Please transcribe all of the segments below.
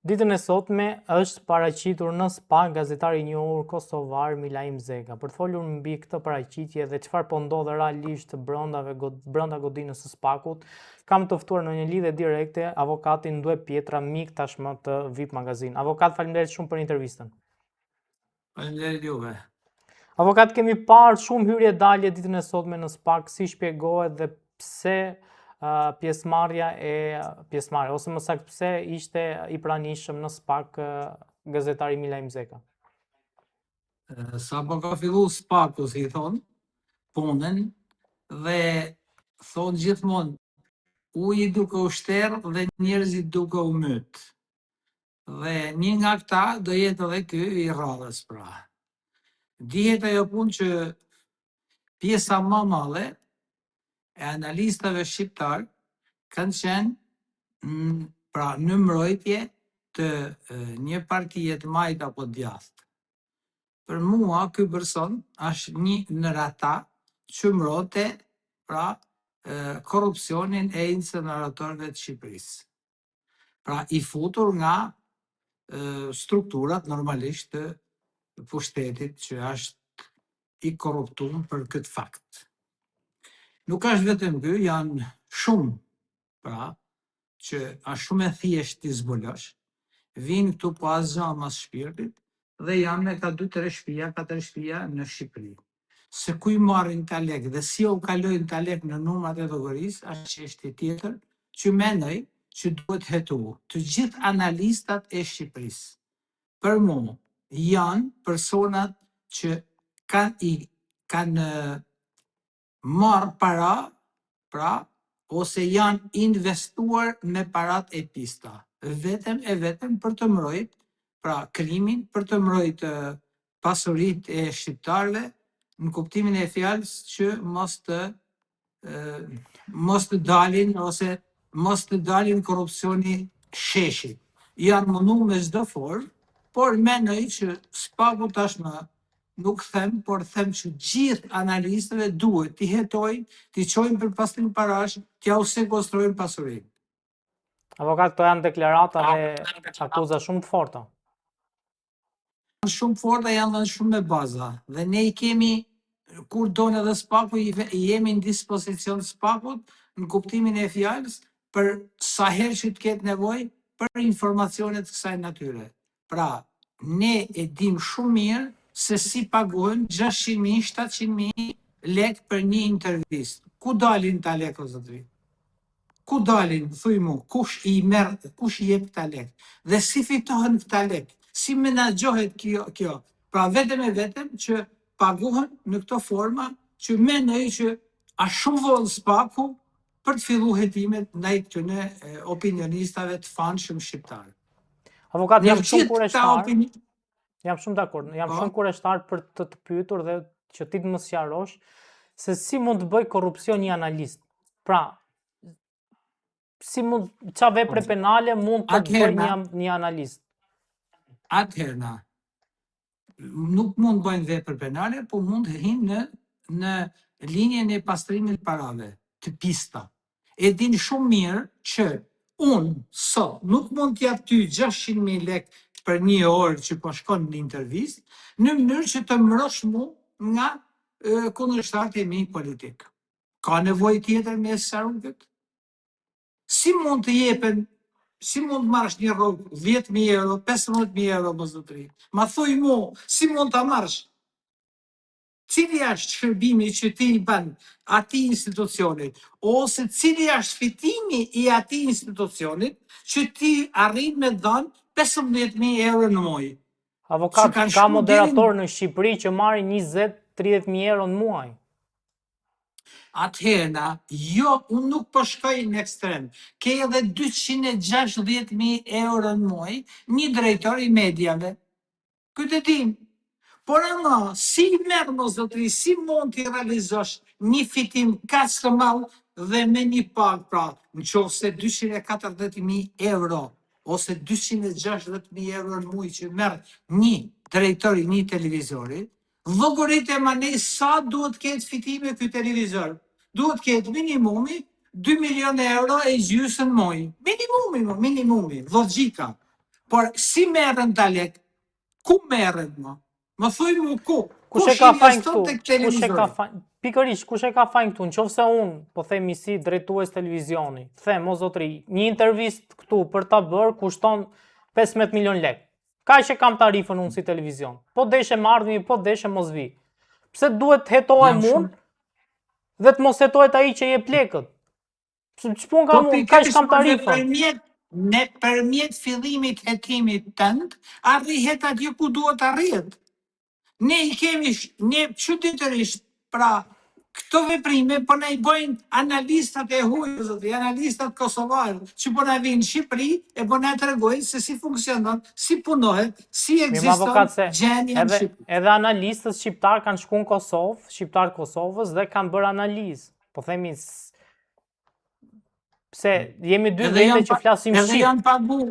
Ditën e sotme është paraqitur në SPAK gazetari i njohur kosovar Milaim Zeka. Për të folur mbi këtë paraqitje dhe çfarë po ndodh realisht brenda brenda godinës së SPAK-ut, kam të ftuar në një lidhje direkte avokatin Ndue Pjetra, mik tashmë të VIP Magazine. Avokat, faleminderit shumë për intervistën. Faleminderit juve. Avokat, kemi parë shumë hyrje dalje ditën e sotme në SPAK, si shpjegohet dhe pse pjesëmarrja e pjesëmarrja ose më saktë pse ishte i pranishëm në SPAK gazetari Milaim Zeka. Sapo ka fillu SPAK-u, si i thonë, punën dhe thonë gjithmonë uji duke u shterë dhe njerëzit duke u mytë. Dhe një nga këta do jetë edhe ky i radhës pra. Dihet ajo punë që pjesa ma madhe e analistave shqiptarë kanë qenë pra në mbrojtje të një partie të majtë apo djathtë. Për mua ky person është një ndër ata që mbronte pra korrupsionin e inceneratorëve të Shqipërisë. Pra i futur nga strukturat normalisht të pushtetit që është i korruptum për këtë fakt. Nuk është vetëm ky, janë shumë, pra, që është shumë e thjeshtë t'i zbulosh, vijnë këtu pa asgjë mas shpirtit dhe janë me ka 2-3 shpia, 4 shpia në Shqipëri. Se ku i marrin këta lekë dhe si u kalojnë këta lekë në numrat e llogarisë, është çështje tjetër që mendoj që duhet hetu. Të gjithë analistat e Shqipërisë, për mu, janë personat që kanë i kanë marrë para, pra, ose janë investuar me parat e pista, vetëm e vetëm për të mbrojt, pra krimin, për të mbrojt pasuritë e shqiptarëve, në kuptimin e fjalës që mos të mos të dalin ose mos të dalin korrupsioni sheshit. Janë mundu me çdo formë, por mendoj që SPAK-u tashmë nuk them, por them që gjithë analistëve duhet t'i hetojnë, t'i çojnë për pastrim parash, t'ja u sekuestrojnë pasurinë. Avokat, këto janë deklarata dhe akuza shumë të forta. Shumë forta janë dhe shumë me baza. Dhe ne i kemi, kur don edhe SPAK-u, i jemi në dispozicion SPAK-ut, në kuptimin e fjalës, për sa herë që të ketë nevojë për informacione të kësaj natyre. Pra, ne e dim shumë mirë se si paguhen 600.000, 700.000 lek për një intervistë. Ku dalin këta lek, o zotëri? Ku dalin, thuj mu, kush i merr, kush i jep këta lek? Dhe si fitohen këta lek? Si menaxhohet kjo, kjo? Pra vetëm e vetëm që paguhen në këto forma që mendoj që a shumë vonë SPAK-u për të fillu hetimet ndaj këtyre opinionistave të famshëm shqiptarë. Avokat, jam shumë kureshtar. Jam shumë dakord, jam po. shumë kureshtar për të të pyetur dhe që ti të më sqarosh se si mund të bëjë korrupsion një analist. Pra, si mund ça vepre po. penale mund të bëjë një një analist? Atëherë na nuk mund të bëjnë vepër penale, po mund të hyjnë në në linjën e pastrimit parave të pista. E din shumë mirë që unë sot nuk mund t'jap ty 600.000 lek për një orë që po shkon në intervistë, në mënyrë që të mbrosh mu nga kundërshtarët e mi politik. Ka nevojë tjetër me sqaru këtë? Si mund të jepen, si mund të marrësh një rrogë 10.000 euro, 15.000 euro, mo zotëri? Ma thuj mu, si mund ta marrësh? Cili është shërbimi që ti i bën atij institucionit, ose cili është fitimi i atij institucionit që ti arrin me dhënë 15.000 euro në muaj? Avokat, ka moderator në Shqipëri që marrin 20-30.000 euro në muaj. Atëherë na, jo, unë nuk po shkoj në ekstrem. Ke edhe 260.000 euro në muaj, një drejtor i mediave. Këtë e dim. Por ama, si merr mo zotëri, si mund t'i realizosh një fitim kaq të madh dhe me një pagë, pra, në qoftë se 240.000 euro ose 260.000 euro në muaj që merr një drejtor i një televizori, llogarit e manej sa duhet të ketë fitime ky televizor. Duhet të ketë minimumi 2 milion euro e gjysën muaj. Minimumi, mo, minimumi, logjika. Por si merren kta lek? Ku merren mo? Më thuj mu ku? Kush e ka fajin këtu? Kush e ka fajin? Pikërisht, kush e ka fajin këtu? Në qoftë se unë, po themi si drejtues televizioni, them, o zotri, një intervistë këtu për ta bërë kushton 15 milion lek. Kaq e kam tarifën unë si televizion. Po deshe me ardh, po deshe mos vi. Pse duhet të hetohem unë dhe të mos hetohet ai që jep lekët? Pse ç'punë kam po unë, kaq kam tarifën. Nëpërmjet, nëpërmjet fillimit hetimit tënd, arrihet atje ku duhet arrihet. Ne i kemi, ne çuditërisht, pra, këto veprime po na i bëjnë analistat e huaj, zotri, analistat kosovarë që po na vijnë në Shqipëri e po na tregojnë se si funksionon, si punohet, si ekziston gjendja në Shqipëri. Edhe analistët shqiptarë kanë shku në Kosovë, shqiptarë Kosovës dhe kanë bërë analizë. Po themi pse jemi dy vende që flasim shqip. Edhe janë pagu,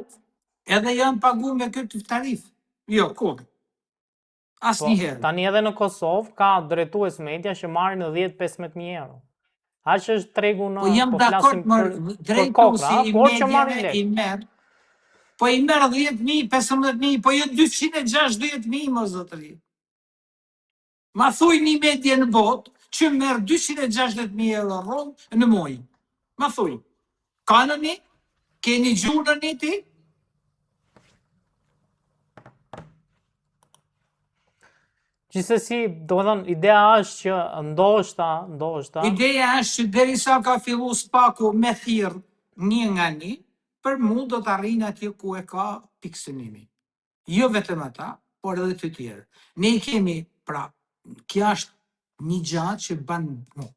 edhe janë pagu me këtë tarifë. Jo, kur? Po, Asnjëherë. tani edhe në Kosovë ka drejtues media që marrin 10-15 mijë euro. Aq është tregu në po jam po dakord flasim për, për kokra, i por që marrin lekë. I merr. Po i merr 10.000, 15.000, po jo 260.000 mo zotëri. Ma thuj një media në botë që merr 260.000 euro rrogë në muaj. Ma thuj. Ka në një? Ke një gjuhë në një ti? Gjithsesi, domethënë, ideja është që ndoshta, ndoshta... Ideja është që derisa ka fillu SPAK-u me thirr një nga një, për mu do të arrijnë atje ku e ka pikësynimin. Jo vetëm ata, por edhe të tjerë. Ne i kemi, pra, kjo është një gja që ban mu.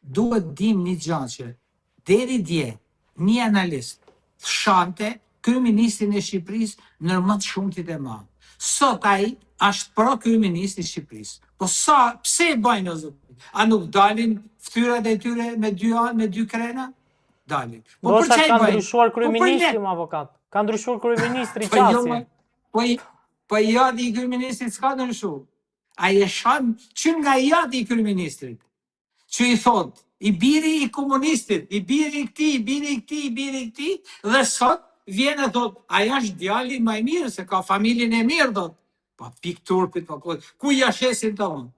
Duhet dim një gja që deri dje një analist shante kryeministrin e Shqipërisë në më të shumtit e madh. Sot ai është pro kryeministrit të Shqipërisë. Po sa, pse e bajnë o zotëri? A nuk dalin fytyrat e tyre me dy anë, me dy krena? Dalin. Po për çfarë ka ndryshuar po kryeministri mo avokat? Ka ndryshuar kryeministri po jo, qasje. Po i po i jati i kryeministrit s'ka ndryshuar. Ai e shan që nga i jati i kryeministrit. Që i thot, i biri i komunistit, i biri i këtij, i biri i këtij, i biri i këtij, dhe sot vjen e thot, ai është djali më i mirë se ka familjen e mirë thot. Po pikë turpit, po ku, ku ja shesin të unë?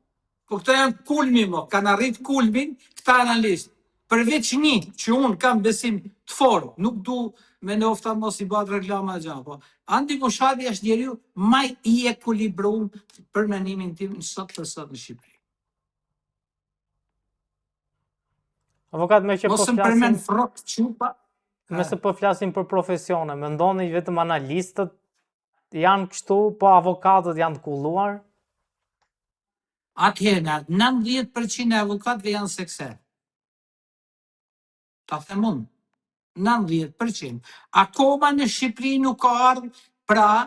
Po këto janë kulmi mo, kanë arrit kulmin këta analistë. Përveç një që unë kam besim të fortë, nuk du me nofta mos i bëhet reklama gja, po Andi Bushati është njeriu ma i ekuilibrum për mendimin tim në sot për sot në Shqipëri. Avokat meqë po flasim... Mos më përmend Frrok Çupa. Meqë po flasim për profesione, mendoni vetëm analistët janë kështu, po avokatët janë të kulluar? Atëherë, 90% e avokatëve janë sekser. Ta them unë, 90%. Akoma në Shqipëri nuk ka ardhë pra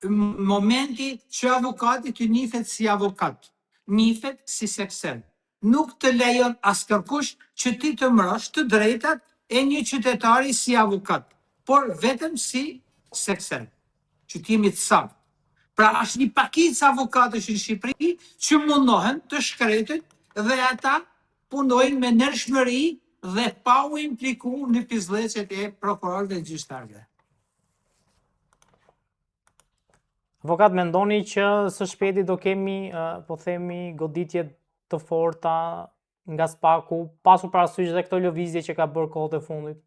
momenti që avokati të njifet si avokat, njifet si sekser. Nuk të lejon askërkush që ti të mbrosh të drejtat e një qytetari si avokat, por vetëm si sekser. Që të jemi të saktë. Pra është një pakicë avokatësh në Shqipëri që mundohen të shkretët dhe ata punojnë me ndershmëri dhe pa u impliku në pisllëqet e prokurorëve dhe gjyqtarëve. Avokat, mendoni që së shpejti do kemi, po themi, goditje të forta nga SPAK-u, pasur parasysh dhe këto lëvizje që ka bërë kohët e fundit?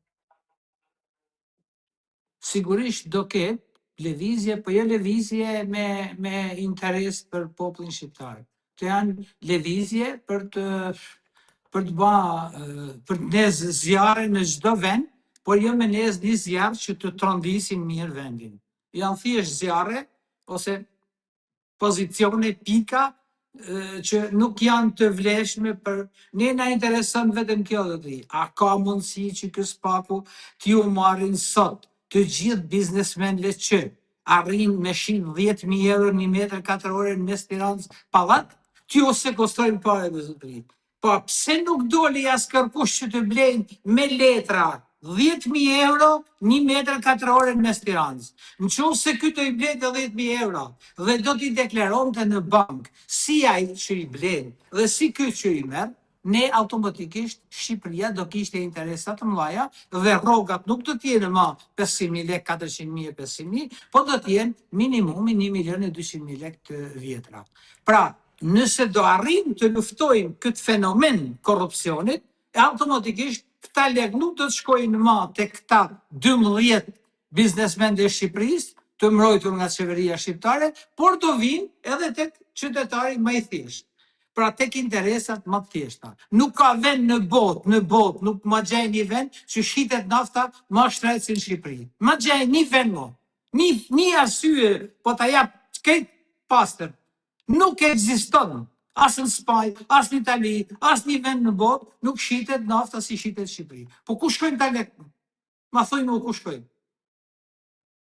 Sigurisht do ketë lëvizje, po jo lëvizje me me interes për popullin shqiptar. Këto janë lëvizje për të për të ba për të ndez zjarre në çdo vend, por jo me ndez një zjarr që të trondisin mirë vendin. Janë thjesht zjarre ose pozicione, pika që nuk janë të vlefshme për ne na intereson vetëm kjo zotëri. A ka mundësi që ky SPAK-u t'ju marrin sot të gjithë biznesmenëve që arrin me shit 10.000 euro një metër katrore në mes Tiranës pallat, t'ju sekuestrojnë pare dhe zotëri. Po pse nuk doli askërkush që të blejnë me letra 10.000 euro një metër katrore në mes Tiranës? Në qoftë se ky do i blente 10.000 euro dhe do t'i deklaronte në bankë si ai që i blen dhe si ky që i merr, ne automatikisht Shqipëria do kishte interesa të mëdha dhe rrogat nuk do të jenë më 500.000 lekë, 400.000 e 500.000, po do të jenë minimumi 1 milion e 200.000 lekë të vjetra. Pra, nëse do arrijmë të luftojmë këtë fenomen korrupsionit, e automatikisht këta lekë nuk do të shkojnë më te këta 12 biznesmenë të Shqipërisë, të mbrojtur nga qeveria shqiptare, por do vinë edhe tek qytetari më i thjeshtë. Pra tek interesat më të thjeshta. Nuk ka vend në botë, në botë, nuk ma gjej një vend që shitet nafta më shtrejt si në Shqipëri. Ma gjej një vend mo. Një, një arsye, po ta jap krejt pastër. Nuk ekziston as në Spanjë, as në Itali, as një vend në botë, nuk shitet nafta si shitet në Shqipëri. Po ku shkojnë këta lekë? Ma thuj mu ku shkojnë?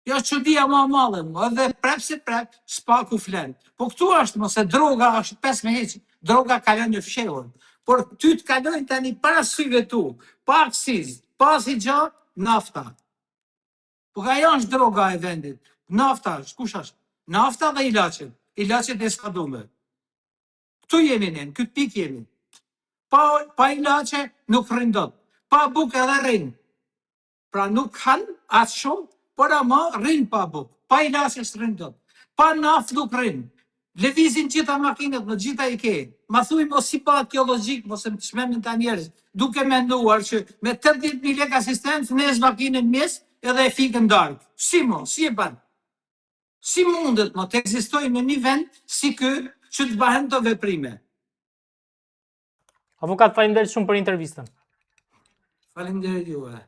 Jo është çudia më e madhe, mo, edhe prep se prep, SPAK-u flen. Po këtu është, mo, se droga është pes me heq, droga kalon në fshehur. Por ty të kalojnë tani para syve tu, pa akciz, pa asnjë gjë, nafta. Po ka ajo është droga e vendit. Nafta është, kush është? Nafta dhe ilaçet, ilaçet e skadume. Këtu jemi ne, në këtë pikë jemi. Pa, pa ilaçe nuk rrin dot. Pa bukë edhe rrin. Pra nuk han aq shumë, por ama rrin pa bukë. Pa ilaçe s'rrin dot. Pa naftë nuk rrin. Lëvizin gjitha makinat, më gjitha i ke. Ma thuj mos si pa kjo logjikë, mos e më çmendin ta njerëz, duke menduar që me 80.000 lekë asistencë ndez makinën mes edhe e fikën darkë. Si mo, si e bën? Si mundet mo të ekzistojë në një vend si ky që të bëhen të veprime? Avokat, faleminderit shumë për intervistën. Faleminderit juve.